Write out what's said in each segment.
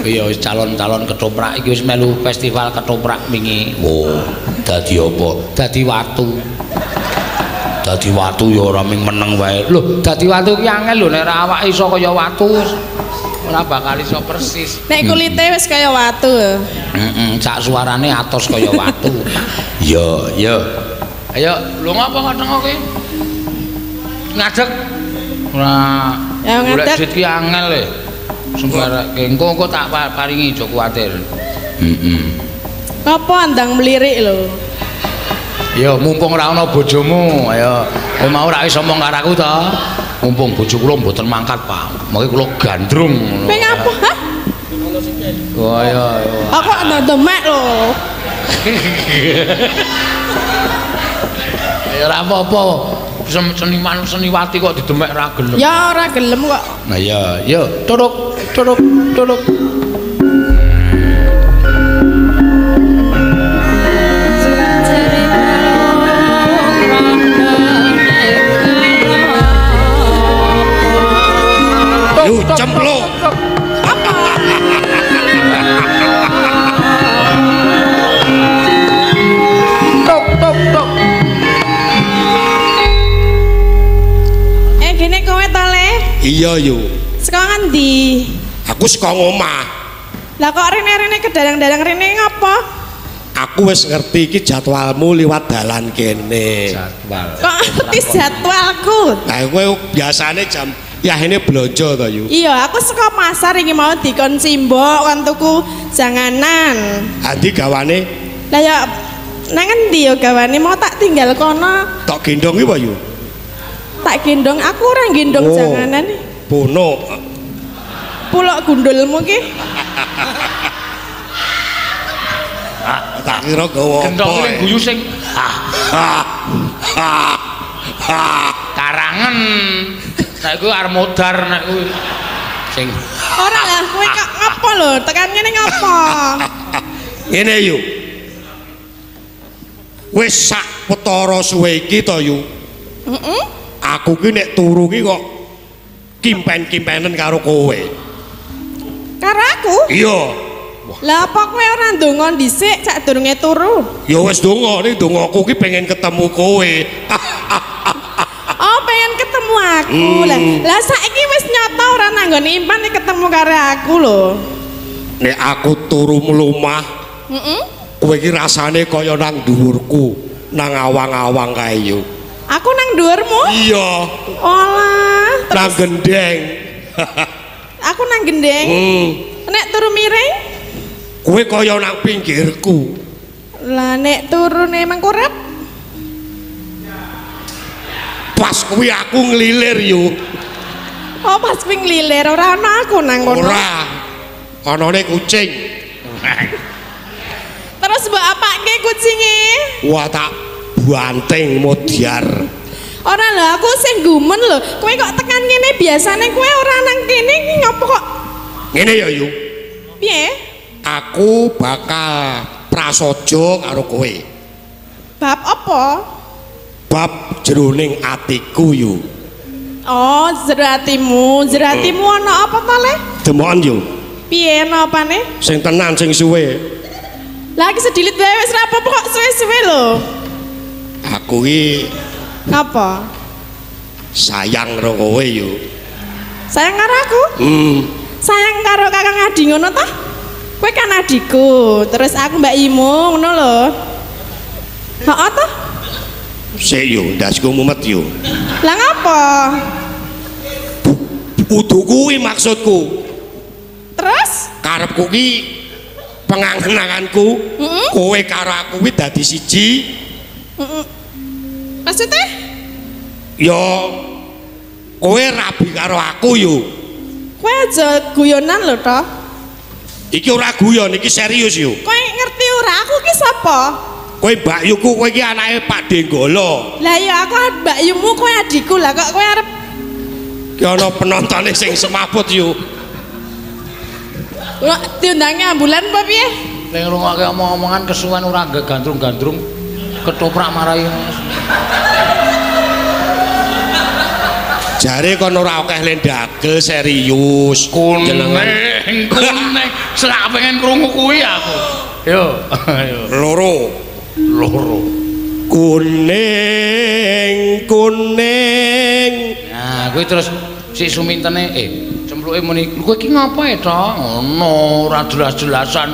Iya wis calon-calon ketoprak iki wis melu festival ketoprak wingi. Oh, dadi apa? Dadi watu. Dadi watu ya ora ming meneng wae. Lho, dadi watu ki angel lho nek ora awake iso kaya watu wis ora bakal iso persis. Nek kulite wis kaya watu. Heeh, sak suarane atos kaya watu. Iya, iya. Ayo, lho ngapa kok tengok ki? Ngadeg. Ora. Ya ngadeg. Golek duit ki angel e. Sembarake engko engko tak paringi aja kuwatir. Heeh. Ngapa andang mlirik lho? Ya mumpung ora ana bojomu, ayo. Kowe mau ora iso omong karo aku to? Mumpung bojo kula mboten mangkat, Pak. Mengke kula gandrung ngono. Kowe ngapa, hah? Oh iya. Aku kok ndemek lho. Ya ora apa-apa. Seniman seniwati kok didemek ora gelem. Ya ora gelem kok. Nah iya, yo turuk turuk turuk. Yo cempluk. Apa? Tok tok tok. Gene kowe to, Le? Iya, yo. Saka ngendi? Aku saka omah. Lah kok rene-rene kedarang-darang rene ngopo? Aku wis ngerti iki jadwalmu liwat dalan kene. Jadwal. Kok ngerti jadwalku? Lah kowe biasane jam yahene blonjo to, Yu? Iya, aku saka pasar iki mau dikon simbok kon tuku janganan. Adi gawane? Lah ya nang ngendi ya gawane mau tak tinggal kono. Tok gendong iki apa, Yu? Tak gendong, aku ora gendong oh, janganan. Bono. Pulok gundulmu ki. Tak kira gawa apa. Gendong ning guyu sing karangen. Nek kuwi arep modar nek kuwi sing ora lah kowe kok ngopo lho, tekan ngene ngopo? Ngene yu. Wis sak petara suwe iki to yu. Heeh. Aku ki nek turu ki kok kimpen-kimpenen karo kowe. Karo aku? Iya. Lah apa kowe ora ndonga dhisik sadurunge turu? Ya wis ndonga, ning ndongaku ki pengen ketemu kowe. Oh, pengen ketemu aku. Lah saiki wis nyata ora nanggone impan nek ketemu karo aku lho. Nek aku turu mlumah, heeh. Kowe ki rasane kaya nang dhuwurku, nang awang-awang kae yo. Aku nang dhuwurmu? Iya. Olah, terus nang gendeng. Aku nang gendeng. Nek turu miring? Kowe kaya nang pinggirku. Lah nek turune mengkurep? Pas kuwi aku ngelilir yo. Oh, pas kuwi ngelilir ora ana aku nang kono. Ora. Anane kucing. Terus mbok apake kucinge? Wah, tak banting modiar. Ora lho, aku sing gumun lho. Kowe kok tekan kene biasane kowe ora nang kene iki ngopo kok? Ngene ya, Yu. Piye? Aku bakal prasaja karo kowe. Bab apa? Bab jroning atiku, Yu. Oh, jero atimu. Jero atimu ana apa to, Le? Demokan, Yu. Piye ana apane? Sing tenan, sing suwe. Lah iki sedilit wae wis ra apa-apa kok suwe-suwe lho. Aku ki ngapa? Sayang karo kowe, Yu. Sayang karo aku? Sayang karo Kakang Adi ngono ta? Kowe kan adikku, terus aku Mbak Imu ngono lho. Heeh ta? Sik yo, ndasku mumet yo. Lah ngapa? Kudu kuwi maksudku. Terus? Karepku ki pengangen-anganku, kowe karo aku kuwi dadi siji. Maksudnya? Ya kowe rabi karo aku yo. Kowe aja guyonan lho to. Iki ora guyon, iki serius yo. Kowe ngerti ora aku ki sapa? Kowe Mbak Yuku, kowe iki anake Pak Denggolo. Lah iya aku Mbak Yumu, kowe adikku lah kok kowe arep ki ana penontone sing semaput yo. Kok diundangi ambulan apa piye? Ning ngrungokke omong-omongan kesuwen ora gandrung-gandrung ketoprak marai. Jare kon ora akeh lendagel serius. Kuning, kuning, Selak pengen krungu kuwi aku. Yo, ayo. Loro. Loro. Kuning, kuning. Nah, kuwi terus si Sumintene cempluke muni, "Kowe iki ngapa e, Tok?" Ngono, ora jelas-jelasan.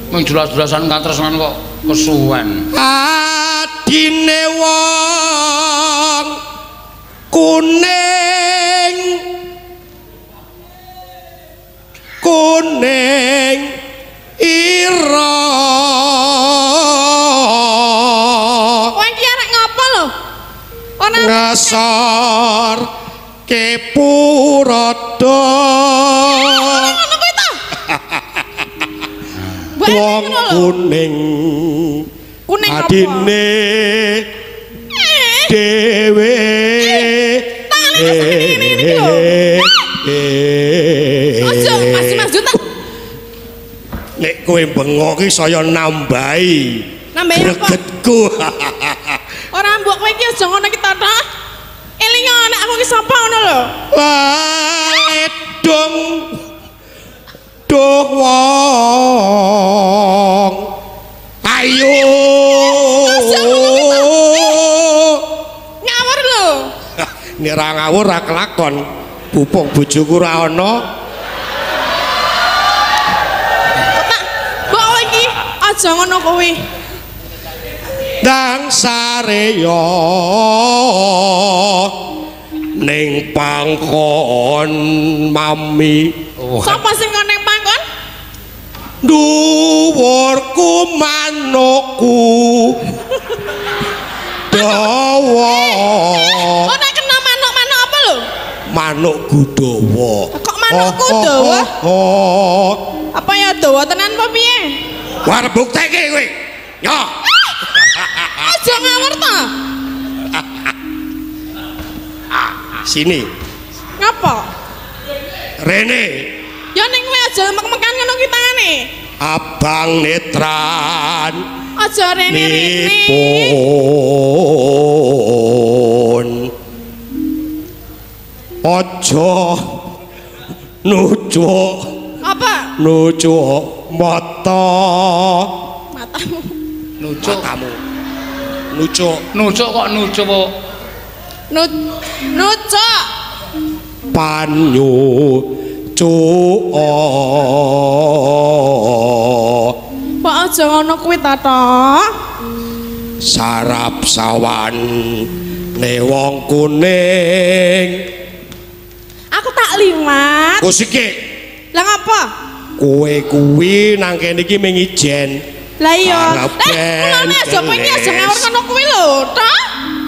Mung jelas-jelasan katresnan kok kesuwen. Adine wong kuning. Kuning ira. Kowe iki arek ngapa lho? Ora ngesor kepurada. Ngono kuwi ta? Wong kuning. Kuning apa? Adine dhewe. Tangane ngene iki lho. Aja mas-mas ta. Nek kowe bengok iki saya nambahi. Nambahi apa? Gregetku. Ora mbok kowe iki aja ngono iki ta, Tok. Eling nek aku iki sapa ngono lho. Ledong duh wong. Ayo. Ngawur lho. Nek ra ngawur ra kelakon. Pupung bojoku ra ana. Mbok kowe iki aja ngono kuwi. Dang sareya ning pangkon mami. Sapa sing kon ning pangkon? Dhuwurku manukku dawa. Ora kena manuk-manuk apa lho? Manukku dawa. Kok manukku dawa? Apa ya dawa tenan apa piye? War bukteke kowe. Yo. Aja ngawur ta. Sini. Ngapa? Rene. Ya ning kowe aja mek-mekan ngono ki tangane. Abang netran. Aja rene-rene. Nipun. Aja nucuk. Apa? Nucuk mata. Matamu. Nucuk. Matamu. Nucuk. Nucuk kok nucuk kok. Nucuk. Panyu cuk. Kok aja ngono kuwi ta, Tok? Sarap sawan ne wong kuning. Aku tak liwat. Kusike. Lah ngapa? Kowe kuwi nang kene iki mung ijen. Lah iya. Mulane aja kowe iki aja ngawur ngono kuwi lho, Tok.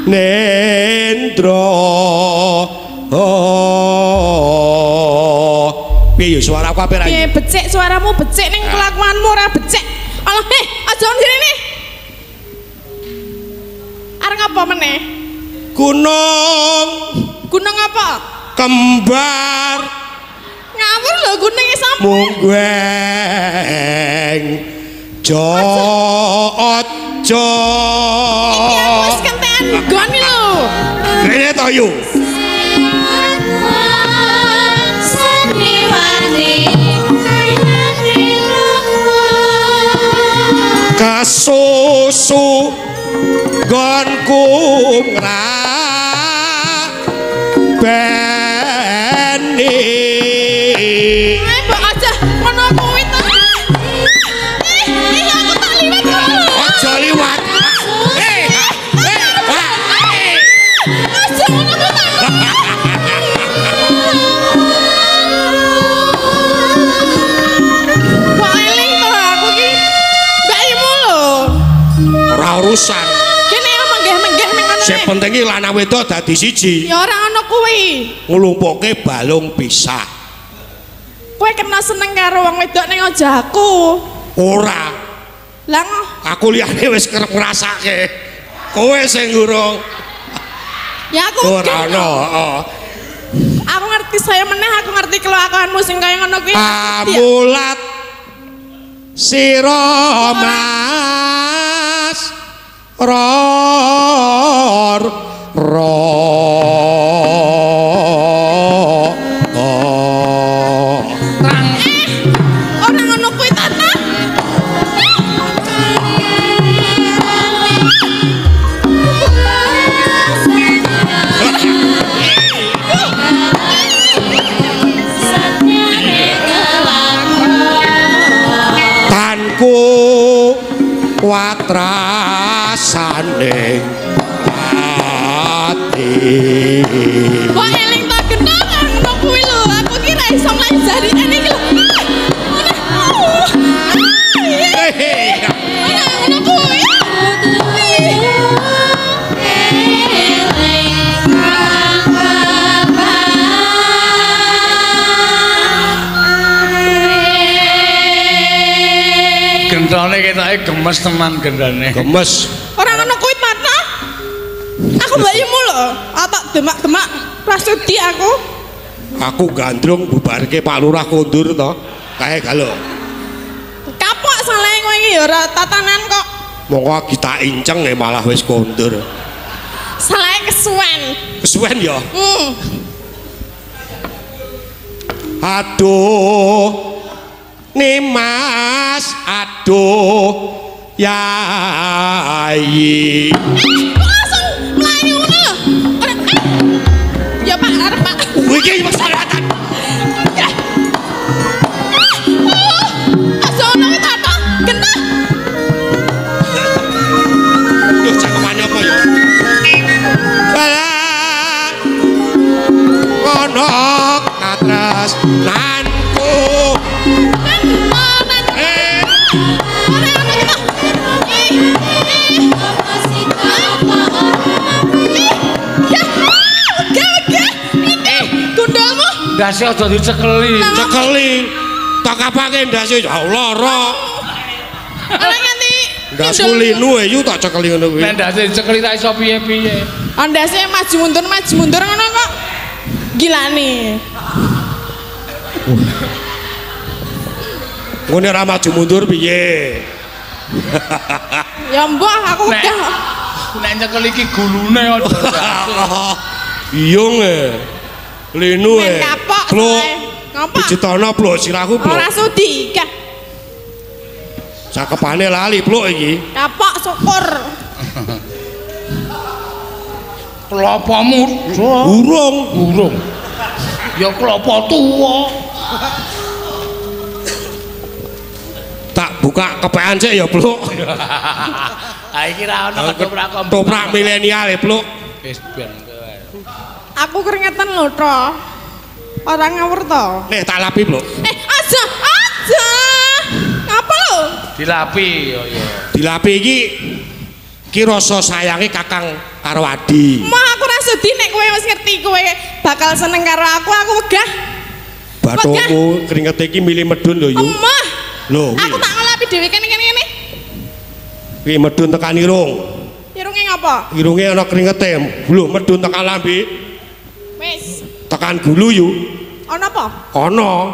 Nendra. Piye yo suaraku apik ra? Piye becik suaramu becik ning kelakuanmu ora becik. Alah, aja ngene. Arep ngapa meneh? Gunung. Gunung apa? Kembar. Ngawur lho gununge sapa? Munggueng. Jo aja. Iki aku wis kentekan nggone lho. Rene to yu. Kasusu gonku ngrabeni. Mbok aja ngono kuwi to. Ih, aku tak liwat lho. Aja liwat. Aja ngono kuwi to. Kok eling to aku ki. Mbak-imu lho. Ora urusan. Kene menggeh-menggeh ning ngono. Sing penting iki lanang wedok dadi siji. Ya ora ngono kuwi. Nglumpukke balung pisah. Kowe kena seneng karo wong wedok ning aja aku. Ora. Lah ngoh. Aku liyane wis kerep ngrasake. Kowe sing urung. Ya aku ora ono, heeh. Aku ngerti saya meneh, aku ngerti kelakuanmu sing kaya ngono kuwi. Amulat sira Mas ror ro. Ora ngono kuwi. Watrasane ati. Kok eling ta genah ngono kuwi lho. Aku ki ra iso mlayu jarine iki lho. Ora ngono kuwi. Gendane ketoke gemes tenan gendane. Gemes. Ora ngono kuwi mata. Aku mbakyumu lho, atak demak-demak ra sudi aku. Aku gandrung bubarke Pak Lurah kondur to. Kae galo. Kapok salahe kowe iki ya ora tatanan kok. Monggo kita inceng malah wis kondur. Salahe kesuwen. Kesuwen ya? Aduh. Nimas, aduh Yai. Kok langsung mlayu ngono lho? Ora. Ya Pak, arep Pak. Iki masalahkan. Aja ono kuwi ta, genah. Duh, cakepane apa ya? Alah. Ono katresnanku. Ndase aja dicekeli. Cekeli. Tak apake ndase ya lara. Ora nganti ndasku linu e yu tak cekeli ngono kuwi. Nek ndase dicekeli tak iso piye-piye. Ndase maju mundur ngono kok. Gilane. Ngene ora maju mundur piye? Ya mbah aku udah. Nek nyekel iki gulune aja. Iyung e. Linu e. Kapok. Ngapa? Pijetono pluk sirahku pluk. Ora sudi. Cakepane lali pluk iki. Kapok syukur. Klopo muda. Urung, urung. Ya klopo tuwa. Tak buka kepean sik ya pluk. Ha iki ra ono ketoprak ketoprak milenial e pluk. Wis ben. Aku keringetan lho to. Ora ngawur to. Nek tak lapi pluk. Aja, aja. Ngapa lho? Dilapi yo ya. Dilapi iki iki rasa sayange kakang karo adi. Mah aku ora sudi nek kowe wis ngerti kowe bakal seneng karo aku, aku wegah. Bathukmu keringete iki milih medun lho yu. Emah. Lho, aku tak ngelapi dhewe kene kene kene. Kuwi medun tekan irung. Irunge ngapa? Irunge ana keringete. Lho, medun tekan lambe. Wis. Tekan gulu yu. Ana apa? Ana.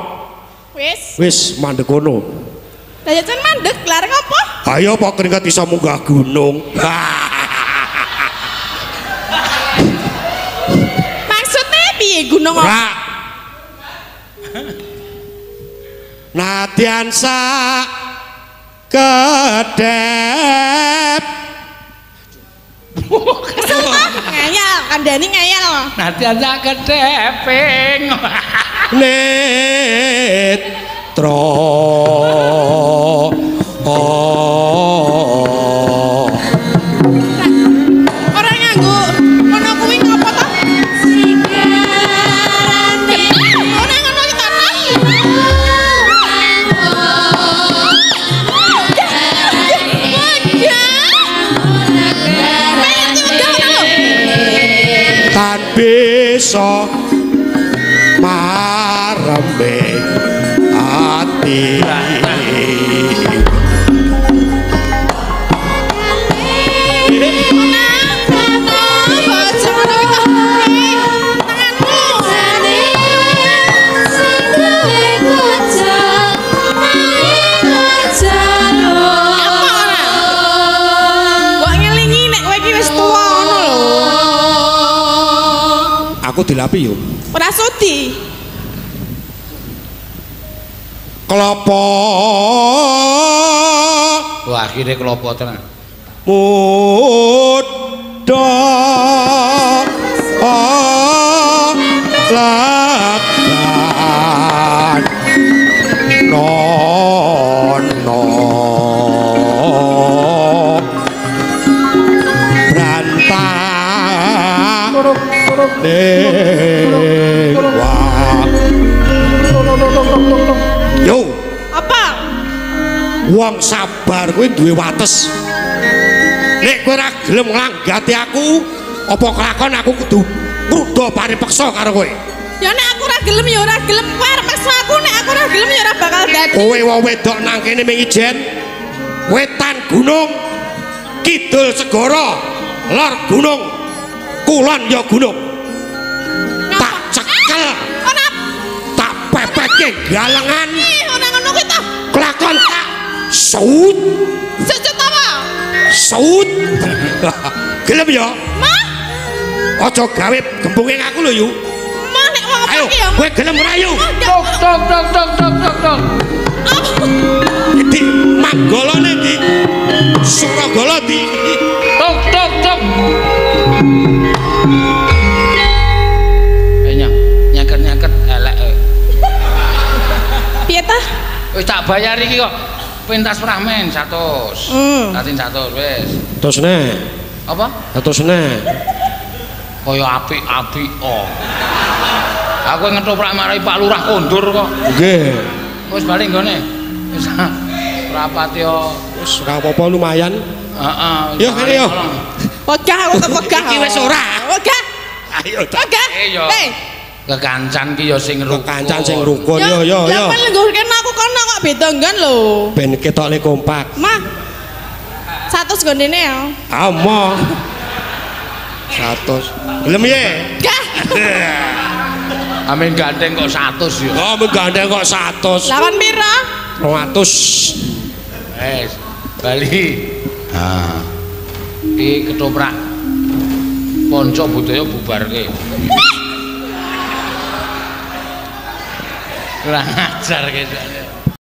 Wis. Wis mandek kono. Lah ya jan mandek, lah arep ngapa? Ayo apa keringet iso munggah gunung. Maksudnya piye gunung apa? Ora. Nadyan sak kedep. Kesel ta? Ngeyel, kandhani ngeyel. Nadyan sak kedeping. Netra. Ora nganggo ngono kuwi ngapa ta? Ora ngono iki ta. Tan bisa marembe ati. Aku dilapi yo. Ora sudi. Klopo. Wah, akhire klopo tenan. Muda lagan nono. Wong sabar kuwi duwe wates. Nek kowe ora gelem nglanggati aku, apa kelakon aku kudu ngruda paripeksa karo kowe. Ya nek aku ora gelem ya ora gelem, kowe arep meksa aku nek aku ora gelem ya ora bakal dadi. Kowe wong wedok nang kene ming ijen. Wetan gunung, kidul segara, lor gunung, kulon ya gunung. Tak cekel. Ora tak pepeke galengan. Ora ngono kuwi ta. Kelakon tak saut. Sujud apa? Saut. Gelem ya? Mah. Aja gawe gembunge aku lho, Yu. Mah nek wong Ayo, iki ya. kowe gelem ora, Yu? Tok tok tok tok tok tok tok. Di Manggolone di Suragala di. Tok tok tok. Nyaket-nyaket elek. Piye ta? Wis tak bayar iki kok. Pentas pramen 100. Tatin 100 wis. Terus neh. Apa? Terus neh. Kaya apik-apik oh. Aku ngetoprak marai Pak Lurah kondur kok. Nggih. Wis bali nggone. Wis rapat yo. Wis ora apa-apa lumayan. Heeh. Yo kene yo. Wegah aku kewegah. Iki wis ora. Wegah. Ayo ta. Wegah. Hei. Kekancan ki ya sing rukun. Kekancan sing rukun yo yo yo. Lah lengguh kene aku kono kok beda nggon lho. Ben ketokne kompak. Mah. 100 gondene ya. Amo. 100. Gelem ye? Gah. Amin gandeng kok 100 ya. Oh, amin gandeng kok 100. Lah kon pira? 200. Wes, bali. Ha. Iki ketoprak. Ponco budaya bubarke. Kurang ajar kesane.